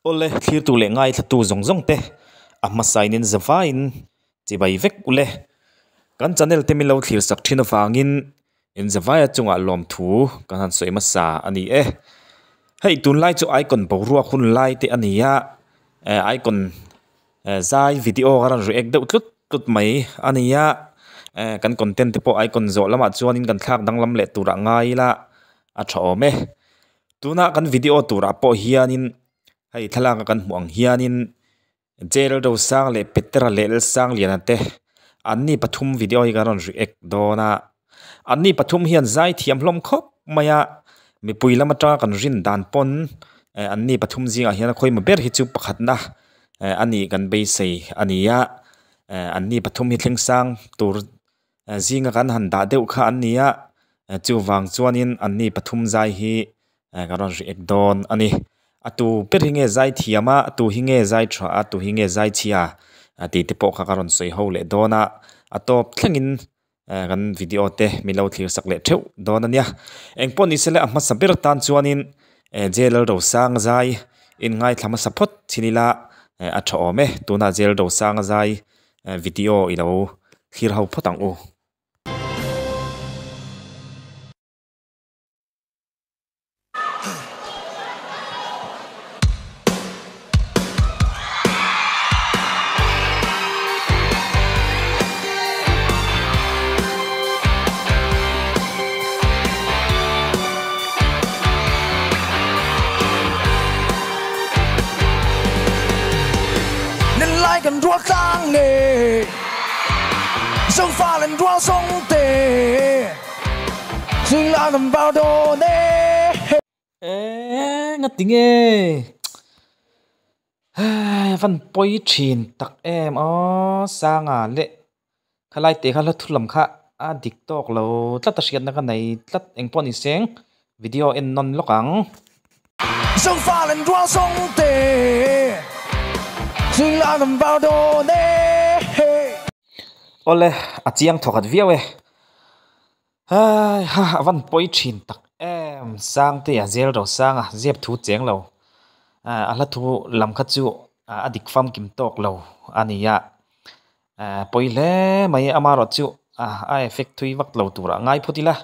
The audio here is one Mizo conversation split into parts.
Awle, thlirtu leh ngaithlatu zawng zawng te a hmasain in zavaiin chibai vek ule. Kan channel te min lo thlir sak thin avangin in zavaia chungah lawmthu kan han sawi hmasa a ni e. Hei tunlai chu icon boruak hun lai te a ni a, icon zai video a rawn react deuh tlut tlut mai a ni a, kan content te pawh icon zawh lamah chuanin kan thlak danglam leh turah ngai ila a tha awm e. Tuna kan video turah pawh hianin hei thlalak a kan hmuh ang hianin Jail Rosang leh Petera leh Lalsangliana te anni pathum video hi kan rawn react dawn a, anni pathum hian zai thiam hlawm khawp mai a, mipui lam atanga kan rin dan pawn eh anni pathum zingah hian a khawimawh ber hi chu pakhatna eh a nih kan beisei a ni a, eh anni pathum hi thleng sang tur Zinga kan han dah deuh kha an ni a, chuvang chuanin anni pathum zai hi ka rawn react dawn a ni. A tu ber hi nge zai thiam a, a tu hi nge zai tha a, a tu hi nge zai chhia tih te pawh kha ka rawn sawi ho leh dawn a, a tawp thlengin kan video te min lo thlir sak leh theuh dawn a nia. Engpawh ni sela a hmasa ber tan chuanin Jail Rosanga zai inngaithla hmasa phawt chin ila a tha awm e, tunah Jail Rosanga zai Video i lo thlir ho phawt ang u. Nilai kan rual tlang nge Zofa len rual song te Sing la kan vào đồ nê Eng a ti nge Hei van pawi thin tak em aw Sanga leh Khalai te kha hla thu lam kha a dik tawk lo tlat a hriatna ka nei tlat engpawh ni seng video en nawn lawk ang. Zofa len rual sawng te Zing la kan vau dawn e. Awle a chiang thawkhat viau e. Hai ha a van pawi thin tak em Sangtea zel ro sanga zep thu cheng lo a hla thu lam kha chu a dik famkim tawk lo a ni a. Ehh pawi hle mai amaherawh chu a effect thui vak lo tur ah ngai phawt ila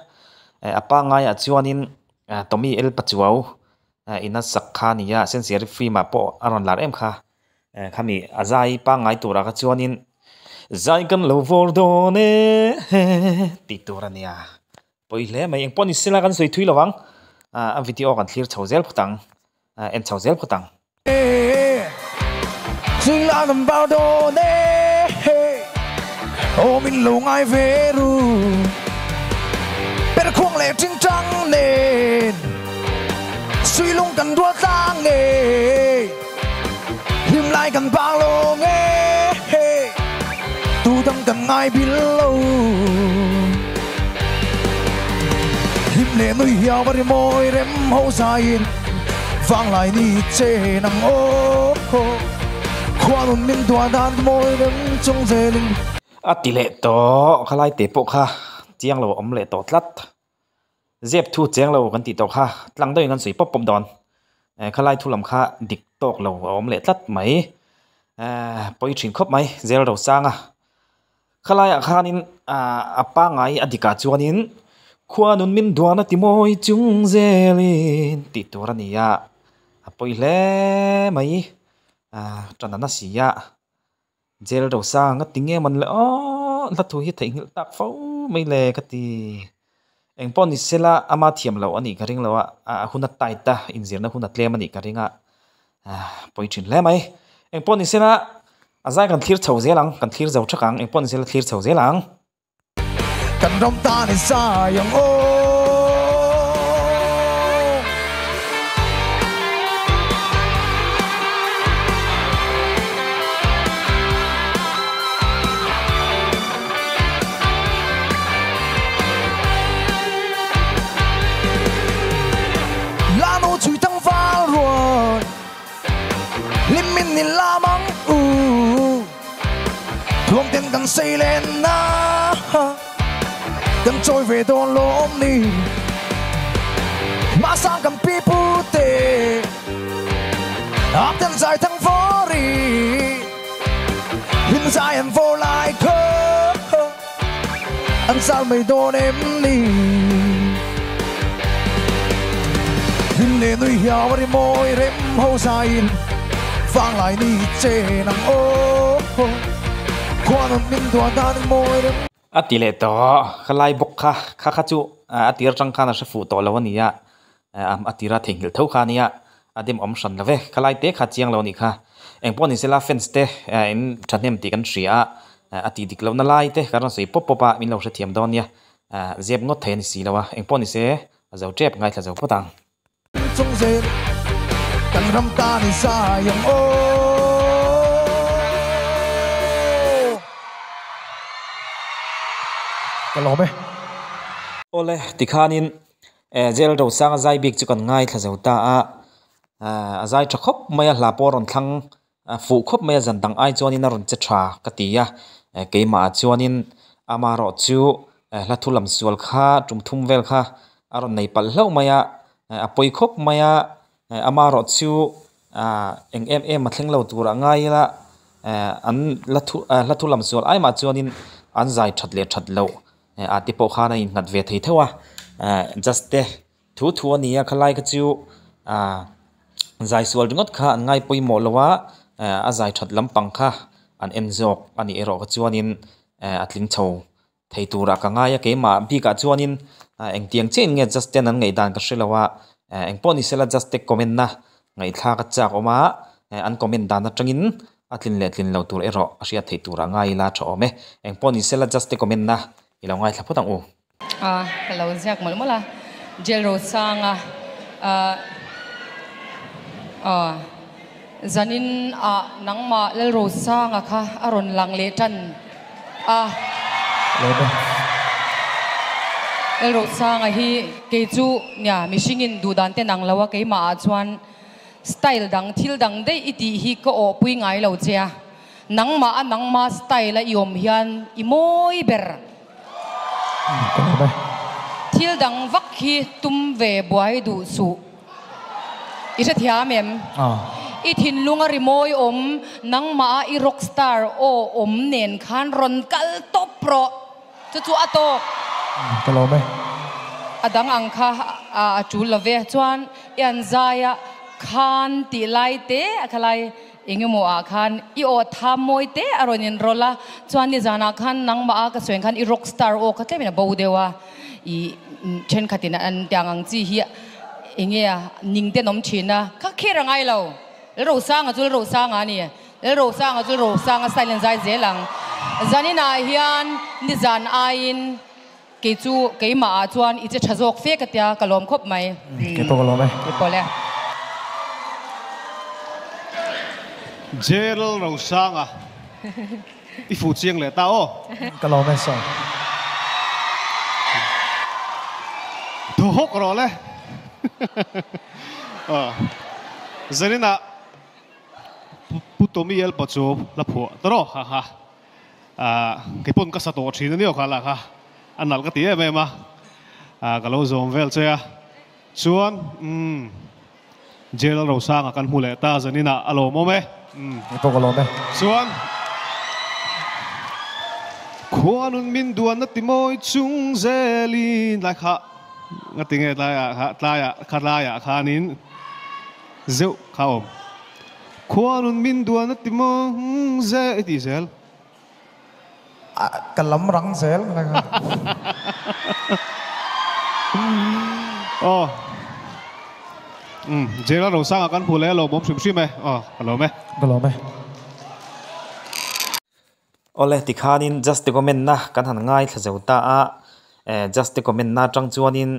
ehh a pangaiah chuanin Tommy El Pachuau in a sak kha a ni a sensiari film ah pawh a rawn lar em kha ehh khami a zai pangngai turah kha chuanin zai kan lo vawr dawn e tih tur a nia pawi hle mai engpawh ni sela kan sawi thui lo ang a video kan thlir chho zel phawt ang. En chho zel phawt ang. Vanglai ni che nang aw Khuanun min duah dan mawi reng chung zelin. A ti leh tawh, khalai te pawh kha chiang lo a awm leh tawh tlat. Zep thu cheng lo kan tih tawh kha tlang deuhin kan sawi pawp pawp dawn. Khalai thu lam kha dik tawk lo a awm leh tlat mai. Pawi thin khawp mai, zel ro sang a. Khalaiah khanin a pangngai a dikah chuanin khuanun min duan a ti mawi chung zelin tih tur a ni a, a pawi hle mai tan a na si a, jail ro sang a ti nge mawn le aw hla thu hi theihnghilh tak fo mai le ka ti. Engpawh ni sela ama thiam loh a nih ka ring lo a, a hun a tight a, inzirna hun a tlem a nih ka ring a, pawi thin hle mai. Engpawh ni sela a zai kan thlir chho zel ang, kan thlir zo thak ang, engpawh ni sela thlir chho zel ang. Kan ram tan i zai ang aw. Lanu chui tang val ruai Lim min ni lam ang u Thuam ten kan sei len na Kan chawi ve dawn lawm ni Mahsang kan pi pu te Ap ten zai thang vawri Hlim zai an vawr lai kha An zal mai dawn em ni Hlim leh nui hiau a ri mawi rem ho zaiin Vanglai ni chen ang aw Khuanun min duan dan in mawi rem A ti leh tawh, ka lai bawk kha, kha kha chu a tir atang khan a hre fuh tawh lo a nia, a tira theihnghilh tho kha a nia, a dem awm hran lo ve, ka lai te kha chiang lo a nih kha. Engpawh ni sela fans te in thahnem tih kan hria a, a tih dik lohna lai te kan rawn sawi pawp pawp a, min lo hrethiam dawn nia, zep ngawt thei a ni si lo a, engpawh ni se a zo tep ngaithla zo phawt ang. Chung zel kan ram tan i zai ang aw. Ka lawm e. Awle, tikhanin Jail Rosanga zai bik chu kan ngaithla zo ta a, a zai tha khawp mai a, hla pawh a rawn thlang fuh khawp mai a, zan dang ai chuanin a rawn che tha ka ti a, keimah ah chuanin amaherawh chu hla thu lam sual kha tum thum vel kha a rawn nei palh hlauh mai a, a pawi khawp mai a, amaherawh chu eng em em a thleng lo tur a ngai ila an hla thu hla thu lam sual ai mah chuanin an zai that leh that loh ah te pawh khan a innghat ve thei theuh a, just te Thu thu a nia khalai kha chu ah zai sual ringawt kha an ngai pawimawh lo a, a zai that lampang kha an en zawk a nih erawh kha chuanin a tling chho thei turah ka ngai a keimah bikah chuanin engtiang chiah in nge just ten an ngaihdan ka hre lo a, engpawh ni sela just te comment na ngaihthlak a chak awm a, an comment dan atangin a tlin leh tlin lo tur erawh a hriat theih turah ngai ila tha awm e, engpawh ni sela just te comment na i lo ngaithla phawt ang u. A, ka lo ziak mawlh mawlh a, Jail Rosanga ah ah zanin ah nangmah Lalrosanga kha a rawn lang leh tan a. Lalrosanga hi kei chu nia mihringin duhdan te nang lo a keimah ah chuan style dang thil dang daih i tih hi ka awhpui ngai lo che a, nangmah a nangma style a i awm hian i mawi ber. Thil dang vak hi tum ve buai duh suh. I hrethiam em? I thinlung a rimawi awm, nangmah a i rock star aw awm nen khan rawn kal tawp rawh. Chu chu a tawk. Ka lawm e. A dang ang kha a tul lo ve. Chuan i an zai a khan tih lai te a khalai. Engemaw ah khan i aw tha mawi te a rawn in rawlh a, chuan nizan ah khan nangmah a ka sawi ang khan i rock star aw kha tlem in a bo deuh a, i thenkhat in an tiang ang chi hi enge a ning ten awm thin a, kha kher a ngai lo, Lalrosanga chu Lalrosanga a ni, Lalrosanga chu Lalrosanga style in zai zel ang, zanin ah hian nizan aiin kei chu keimah ah chuan i che tha zawk fe ka tia ka lawm khawp mai. Kei pawh ka lawm e. Kei pawh le. Gerald Rosanga i fuh chiang leh ta aw. Ka lawm e sir. Thaw hawk rawh le. Zaninah Pu Tommy Elpa chu la phuah ta rawh ha ha. Kei pawn ka sa tawh thin a ni aw kha lah kha a nalh ka ti em em a, ka lo zawm vel che a, chuan umm Jail Rosanga kan hmu leh ta zanin ah a lawmawm e. Kei pawh ka lawm e. Chuan Khuanun min duan a ti mawi chung zelin tlai kha nga ti nge tlai ah kha tlai ah kha tlai ah khanin zeuh kha awm. Khuanun min duan a ti maw ze i tih zel. Ka lam rang zel mai kha. Aw umm Jail a Rosanga kan hmu leh a lawmawm hrim hrim e. Aw ka lawm e. Ka lawm e. Awle tikhanin just comment na kan han ngaithla zo ta a, just comment na atang chuanin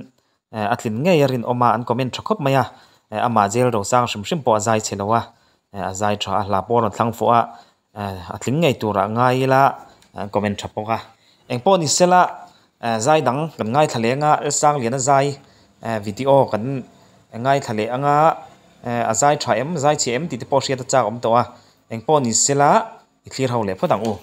A tlin ngei a rinawm a, an comment tha khawp mai a, amah jail rosang hrim hrim pawh a zai chhe lo a, a zai tha a, hla pawh a rawn thlang fuh a, a tling ngei turah ngai ila an comment tha bawk a. Engpawh ni sela zai dang kan ngaithla leh anga Lsangliana zai video kan ngaithla leh anga a zai tha em zai chhe em tih te pawh hriat a chak awm tawh a, engpawh ni sela I thlir ho leh phawt ang u.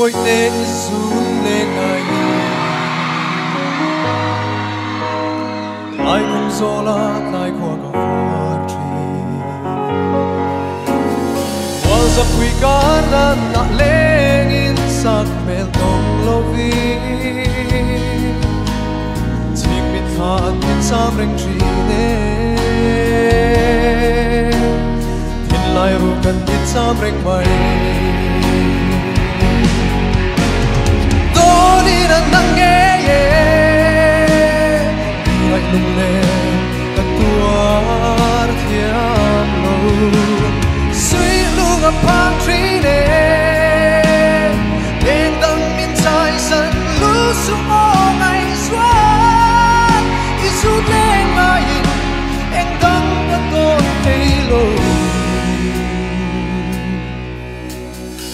Bawihte i zun leh ngai hi. Tlai khum zawla tlai khua ka var thin. Mual zapui kar dan ah lengin sak hmel tawng lovin. Chhing mit thla an min cham reng thin e. Thinlai ru kan min cham reng mai. Dawnin an nang ngei e. Ngaih lunglen ka tuar thiam lo. Suihlung a phang thin e. Leng dang min chai san lu suh aw ngaihzual. I zut leng ngaiin eng dang ka tawn thei lo.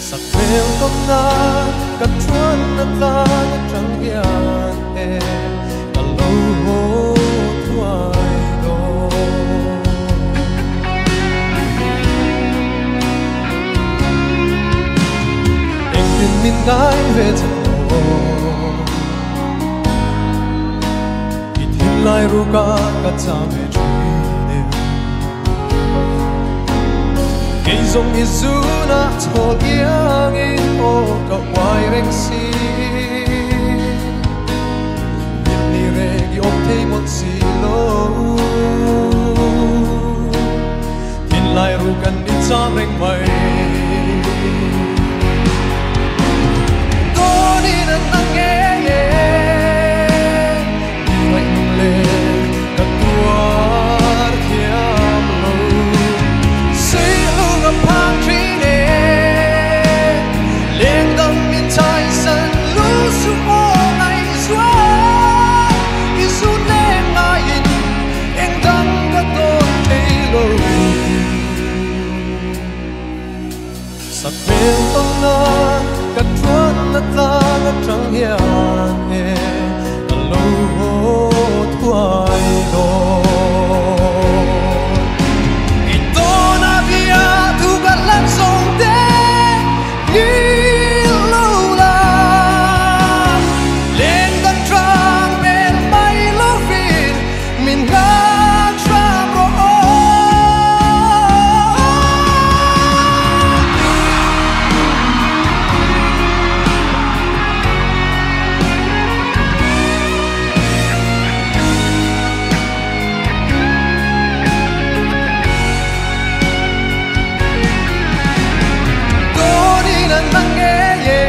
Sak hmel tawmna ka chuan na tlang atang hian e ka lo haw thuai dawn. Engtin min ngai ve che maw? I thinlai ruka ka cham ve thin em? Kei zawng i zuna chhawl iangin aw ka uai reng si. Hlim ni reng i awm thei mawlh si lo. Thinlai ru kan ni cham reng mai. Dawnin an nang ngei e. Ngaih nung le ka tuar thiam lo. Suihlung a phang thin e. Leng dang min chai san lu suh aw ngaihzual. I zut leng ngaiin eng dang ka tawn thei lo. Sak hmel tawng nan ka chuan na tlang atang hian e ka lo haw thuai dawn. I tawn a bia thu ka hlat zawng te ngil lo la. Leng dang trang vel mai lovin min nghak hram rawh aw. Dawnin an nang ngei e,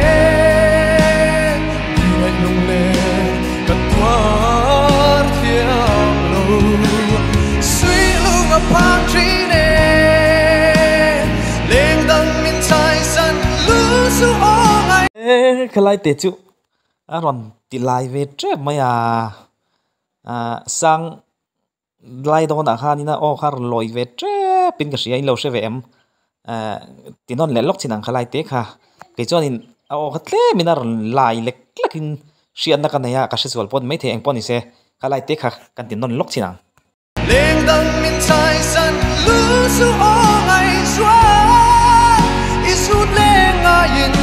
ngaih lunglen ka tuar thiam lo. Suihlung a phang thin e, leng dang min chai san lu suh aw ngai. E khalai te chu a rawn ti lai ve tep mai a, ah sang lai dawnah khanin a aw kha a rawn lawi ve tep in ka hria in lo hre ve em eh ti nawn leh lawk chin ang khalai te kha kei chuanin a aw kha tlem in a rawn lai lek lek in hriatna ka nei a ka hresual pawh ni maithei eng pawh ni se khalai te kha kan ti nawn lawk chin ang. Leng dang min chai san lu suh aw ngaihzual i zut leng ngaiin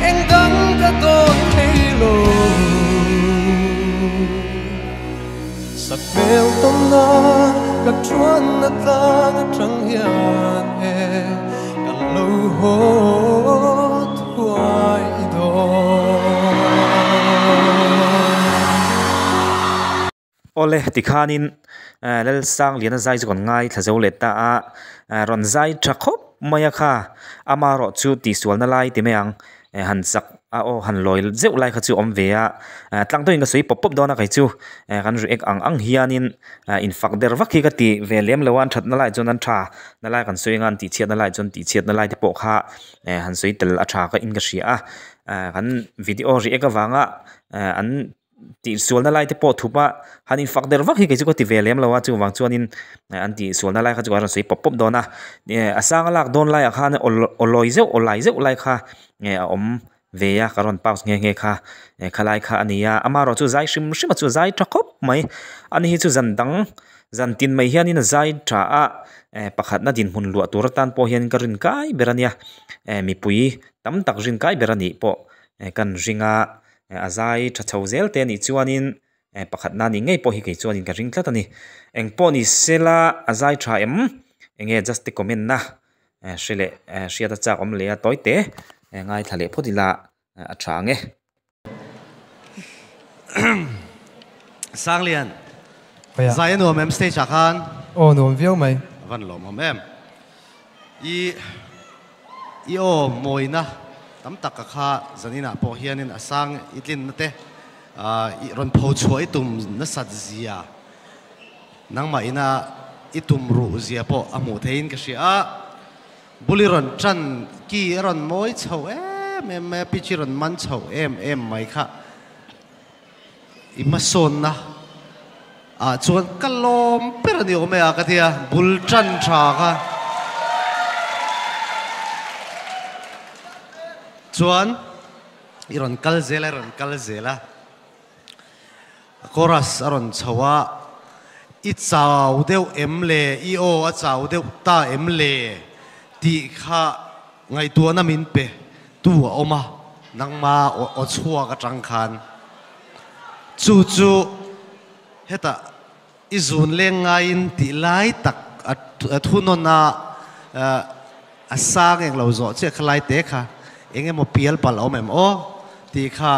eng dang ka tawn thei lo. Sak hmel tawmna ka chuan na tlang atang hian e ka lo haw thuai dawn. Awle tikhanin Lalsangliana zai chu kan ngai thla zo leh ta a, rawn zai tha khawp mai a kha, amaherawh chu tihsualna lai ti mai ang han chak a aw han lawi zeuh lai kha chu awm ve a, tlang deuhin ka sawi pawp pawp dawn a kei chu kan react ang ang hianin infak der vak hi ka ti ve lem lo a, an thatna lai chuan an tha na lai kan sawi anga an tihchhiatna lai chuan tihchhiatna lai te pawh kha han sawi tel a tha ka in ka hria a, kan video react avanga an tihsualna lai te pawh thup a, han infak der vak hi kei chu ka ti ve lem lo a, chuvang chuanin an tihsualna lai kha chu a rawn sawi pawp pawp dawn a, a sanga lak dawn laiah khan aw lawi zeuh aw lai zeuh lai kha a awm ve a, ka rawn pause nghe nghe kha khalai kha a ni a, amaherawh chu zai hrim hrim a chu zai tha khawp mai, ani hi chu zan dang zan tin mai hianin a zai tha a, pakhatna dinhmun luah tur atan pawh hian ka rin kai ber a nia, mipui tam tak rin kai ber a nih pawh. kan ring a a zai tha chho zel te anih chuanin pakhatna ni ngei pawh hi kei chuanin ka ring tlat a ni. Eng pawh ni sela a zai tha em? Enge just te comment na hre leh hriat a chak awm leh a tawi te ngaithla leh phawt ila a tha ang e. Sanglian, zai a nuam em stage ah khan? Aw nuam viau mai. A van lawmawm em. I i aw mawina tam tak ka kha zaninah pawh hianin a sang i tlinna te i rawn pho chhuah i tum nasat zia nangmah ina i tum ruh zia pawh a hmuh theihin ka hria a. Bul i rawn tan ki a rawn mawi chho em em mai a, pitch i rawn man chho em em mai kha i hmasawnna ah chuan ka lawm ber a ni awm e a ka ti a, bul tan tha kha chuan i rawn kal zel a, i rawn kal zel a. Chorus a rawn chho a, I chau deuh em le, i aw a chau deuh ta em le tih kha ngaihtuahna min pe tu a awm a, nangma aw chhuak atang khan chu chu hetah i zun leng ngaiin tih lai tak a thunawn a a sang eng lo zawh chiah kha lai te kha eng emaw pial palh a awm em aw tih kha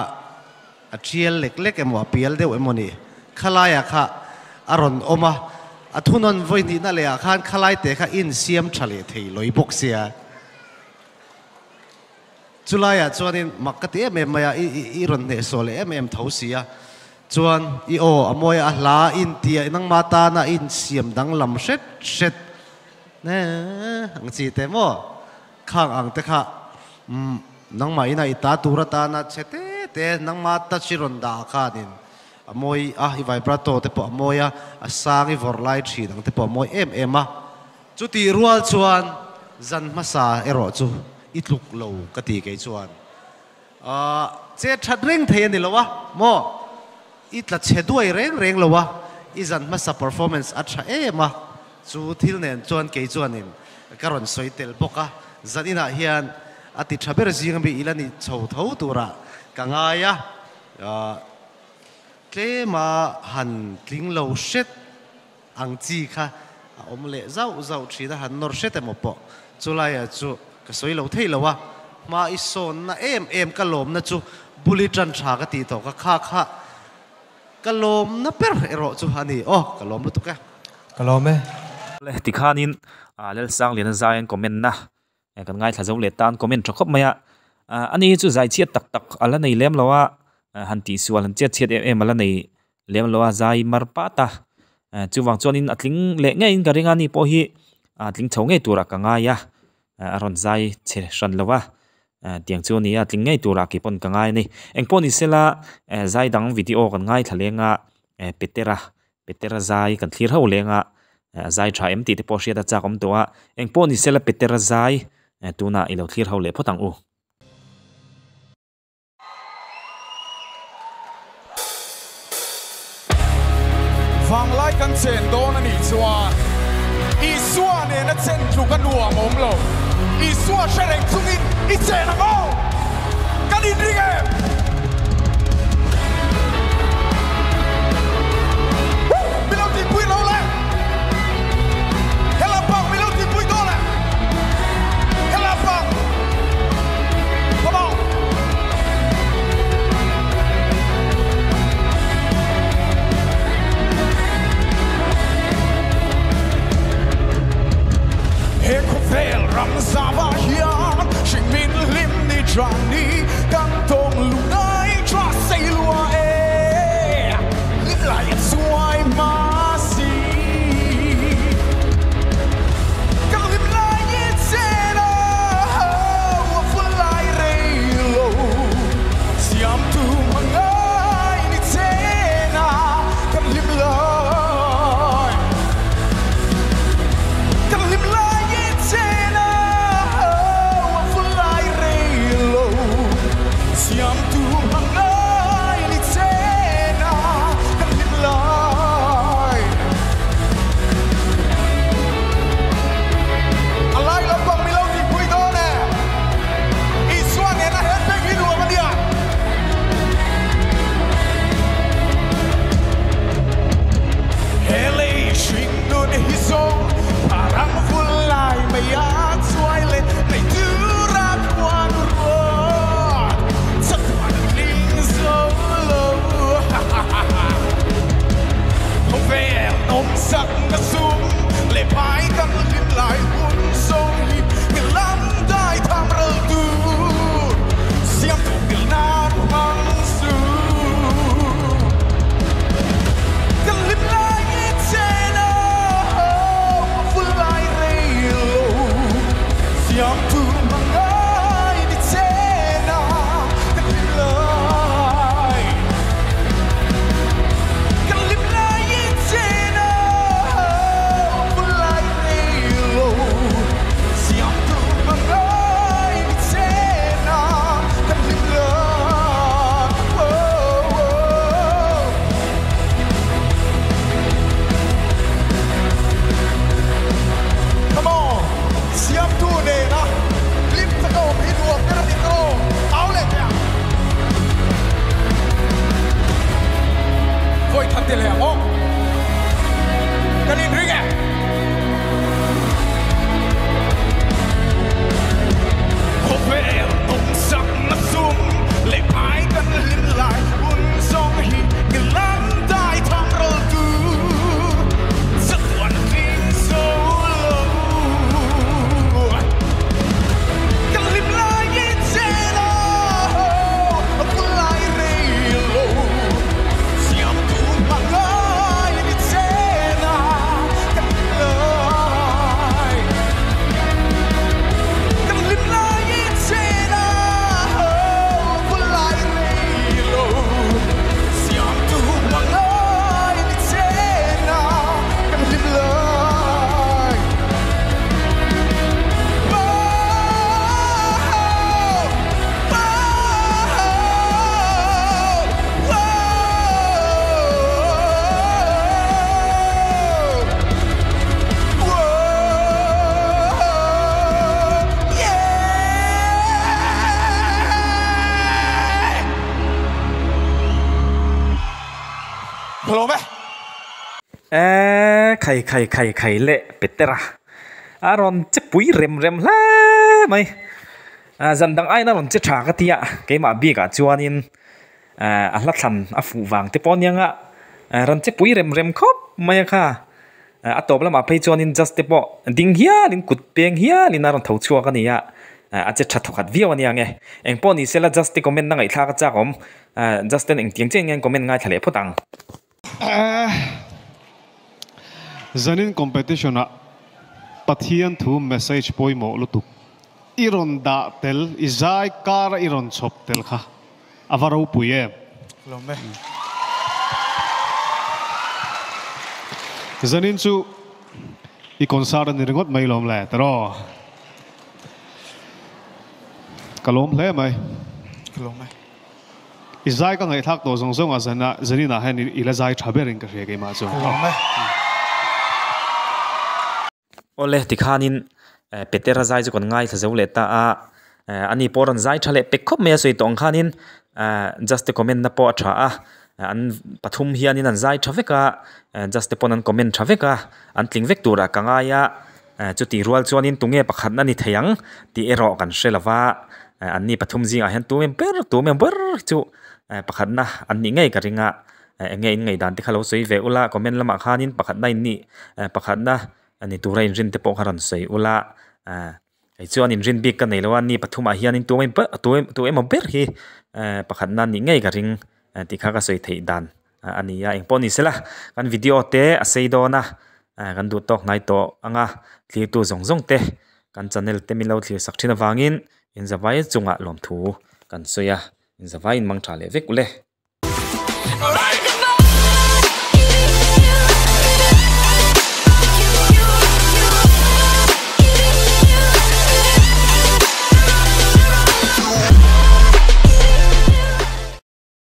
A ṭial lek lek emaw a pial deuh emaw ni? Khalaiah kha a rawn awm a, a thunawn vawi hnihna lehah khan khalai te kha insiam ṭha leh thei lawi bawk sia. Chulaiah chuanin mak ka ti em em mai a, i rawn hnehsawh leh em em tho si a. Chuan i aw a mawi a, a hla intia nangma tana insiam danglam hret hret ang chi te maw? Khang ang te kha umm nangmah ina i ta tur atana che te te nangma touch i rawn dah khanin a mawi a, i vibrato te pawh a mawi a, a sang i vawrh lai thin ang te pawh a mawi em em a. Chutih rual chuan zan hmasa erawh chu i tluk lo ka ti kei chuan aah che that reng thei a ni lo a maw i tla chhe duai reng reng lo a, i zan hmasa performance a tha em a. Chu thil nen chuan kei chuanin ka rawn sawi tel bawk a, zan inah hian a ti tha ber zing ami ila ni chho tho turah ka ngai a, tlema han tling lo hret ang chi kha a awm leh zauh zauh thin a, han nawr hret emaw pawh chulaiah chu ka sawi lo thei lo a, hma i sawnna em em ka lawmna chu buli tan tha ka tih tawh ka kha kha. Ka lawmna ber erawh chu a ni. Aw, ka lawm lutuk e. Ka lawm e. Le tikhanin Lalsangliana zai an comment na kan ngaithla zo leh tan comment tha khawp mai a, ani hi chu zai chhiat tak tak a la nei lem lo a, han tihsual han chiat chhiat em em a la nei lem lo a, zai mar pat a, chuvang chuanin a tling leh ngeiin ka ring a, ani pawh hi a tling chho ngei turah ka ngai a, a rawn zai chhe hran lo a. Tiang chu a ni a, tling ngei turah kei pawn ka ngai a ni. Engpawh ni sela zai dang video kan ngaithla leng a, Petera, Petera zai kan thlir ho leng a, a zai tha em tih te pawh hriat a chak awm tawh a. Engpawh ni sela Petera zai tunah i lo thlir ho leh phawt ang u. Vanglai kan chen dawn a nih chuan Isua nena chen tluk a nuam awm lo. Isua hre reng chungin i chen ang aw! Kan inring em? Woo! Min lo tihpui lo le! Hela pang min lo tihpui dawn le! Hela pang! Come on! He khawvel ram zava hian hring min hlim ni tang ni kan tawng lungai tha sei lua e hlim lai a chuai hma si kan hlim lai i chen a a ful lai rei lo siamtu hmangai ni chen a kan hlim lai kan hlim lai i chen a a ful lai rei lo. Ka lawm e. Eee khai khai khai khai leh Petera a rawn che pui rem rem hle mai ah zan dang aiin a rawn che tha ka ti a keimah bikah chuanin eh a hla thlan a fuh vang te pawh aniang a eh rawn che pui rem rem khawp mai a kha eh a tawp lamah phei chuanin just te pawh ding hialin kut peng hialin a rawn tho chhuak a ni a eh a che tha thawkhat viau aniang e engpawh ni sela just te comment na ngaihthlak a chak awm eh just ten engtiang chiah nge comment ngaithla leh phawt ang. Zanin competition ah Pathian thu message pawimawh lutuk i rawn dah tel, i zai kar a i rawn chhawp tel kha a va ropui em? Lawm e. Zanin chu i concert a ni ringawt mai lawm le tiraw? Ka lawm hle mai. Ka lawm e. I zai ka ngaihthlak tawh zawng zawng a zan zanin ah hian i la zai tha ber in ka hria keimah chu. Awle tikhanin Petera zai chu kan ngaithla zo leh ta a, ani pawh rawn zai tha leh pek khawp mai a sawi tawh ang khanin just te comment na pawh a tha a, an pathum hianin an zai tha vek a, just te pawn an comment tha vek a, an tling vek turah ka ngai a. Chutih rual chuanin tunge pakhatna ni thei ang tih erawh kan hre lo va, anni pathum zingah hian tu em ber tu em ber chu pakhatna an nih ngei ka ring a, eng nge in ngaihdan te kha lo sawi ve ula comment lamah khanin pakhatna in nih pakhatna ni tura inrin te pawh kha rawn sawi ula, kei chuan inrin bik ka nei lo a, anni pathumah hianin tu em ber tu emaw ber hi pakhatna an nih ngei ka ring tih kha ka sawi theih dan. a ni a engpawh ni sela kan video te a sei dawn a kan duh tawk hnai tawh ang a thirtu zawng zawng te kan channel te min lo thlir sak thin avangin inzavai chungah lawmthu kan sawi a inzavai in mang tha leh vek ule.